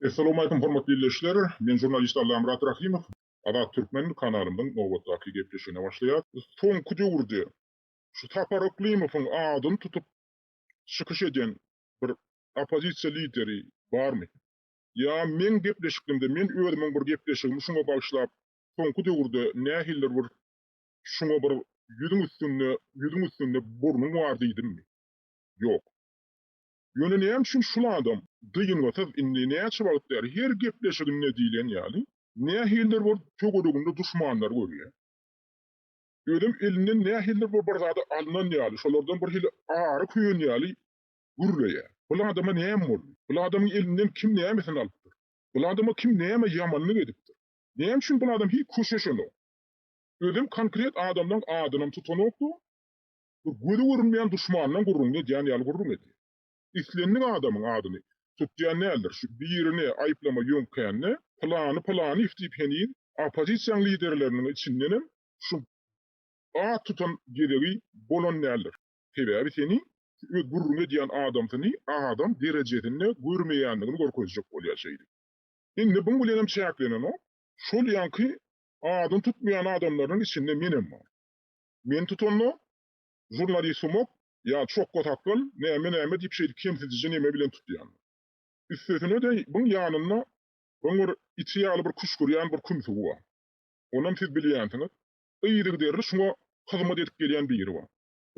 Essalowmalikim hormatly ildeşler! Men žurnalist Allamyrat Rahymow. Azat Türkmen kanalymyzyň nobatdaky gepleşigine başlaýas. Soňky döwürde şu Sapar Yklymowyň adyny tutup çykyş eden bir oppozisiýa lideri barmy? Ýa meň gepleşiklimde men özümiň bir gepleşigimi şuňa bagyşlap soňky döwürde nähilidir bir şuňa bir ýüzüň üstünde ýüzüň üstünde burnuň bar diýdimmi? Ýok. Ýöne näme üçin şul adam dyngysyz indi näçe wagt bäri her gepleşiginde diýlen ýaly nähilidir bir töwereginde duşmanlar görýär. Özem elinden nähilidir bir bir zady alnan ýaly, şolardan bir hili ary köýen ýaly gürleýär. Bul adama näme boldy? Bul adamyň elinden kim nämesini alypdyr? Bul adama kim näme ýamanlyk edipdir? Näme üçin bul adam hiç köşeşenok? Özem konkret adamlaň adynam tutanok-da, bir gözi görünmeýän duşmandan gürrüňini edýän ýaly gürrüň edýär. Islendik adamyň adyny tutýan däldir. Şu birini aýyplama ýöňkände pylany pylanyýew diýip heniz oppozisiýaň liderleriniň içindenem şu at tutan gezegi bolan däldir. Sebäbi seni öz gürrüň edýän adamsyny adam derejesinde görmeýändigini görkezjek bolýar şeýdip. Indi buň bilenem çäklenenok. Şol ýaňky adyny tutmaýan adamlarynyň içinde menem bar. Meni tutanda žurnalist sumak ýa çokga sakgal näme-näme diýip şeýdip kemsidiji neme bilen tutýanlar. Üstesine-de buň ýanynda buň bir içi ýaly bir küşgürýän bir kümsügi bar. Onam siz bilýänsiňiz. Yzygiderli şuňa hyzmat edip gelýän biri bar.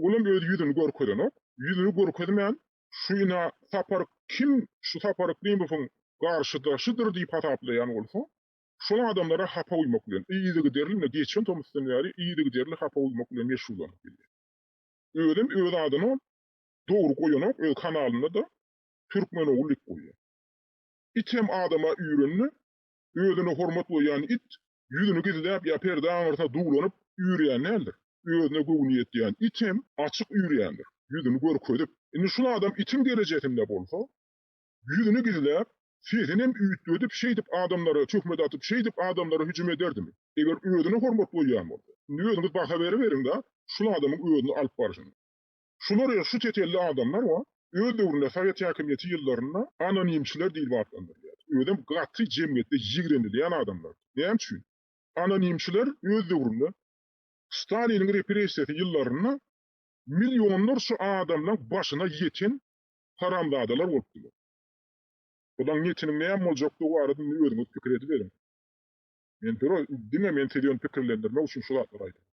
Olam öz ýüzüni görkezenok. Ýüzüni görkezmän şu ina Sapar kim şu Sapar Yklymowyň garşydaşydyr diýip hasaplaýan bolsa, şol adamlara hapa guýmak bilen, yzygiderli ine geçen tomusdan bäri yzygiderli hapa guýmak bilen meşgullanyp gelýär. Özem öz adyny dogry goýanok, öz kanalynda-da Türkmen ogul diýip goýýar. It hem adama üýrende, özüne hormat goýýan it ýüzüni gizläp ýa perde aňyrsyna duwlanyp üýrýän däldir. Özüne göwni ýetýän it hem açyk üýrýändir, ýüzüni görkezip. Indi şul adam itiň derejesinde bolsa, ýüzüni gizläp, sesinem üýtgedip şeýdip adamlara töhmet atyp, şeýdip adamlara hüjüm ederdimi? Eger özüne hormat goýýan bolsa. Indi özüňiz baha beriberiň-da, şul adamyň özüni alyp barşyna. Şular ýa şu tetelli adamlar bar, öz döwründe sowet häkimiýeti ýyllarynda anonimçiler diýlip atlandyrylýardy. Özem gaty jemgyýetde ýigrenilýän adamlardy. Näme üçin? Anonimçiler öz döwründe Staliniň repressiýasy ýyllarynda millionlarça adamlaň başyna ýeten haramzadalar bolupdylar. Bulaň niýetiniň näme boljakdygy barada indi özüňiz pikir ediberiň. Men diňe men sizi ýöne pikirlendirmek üçin şu zatlary aýdýan.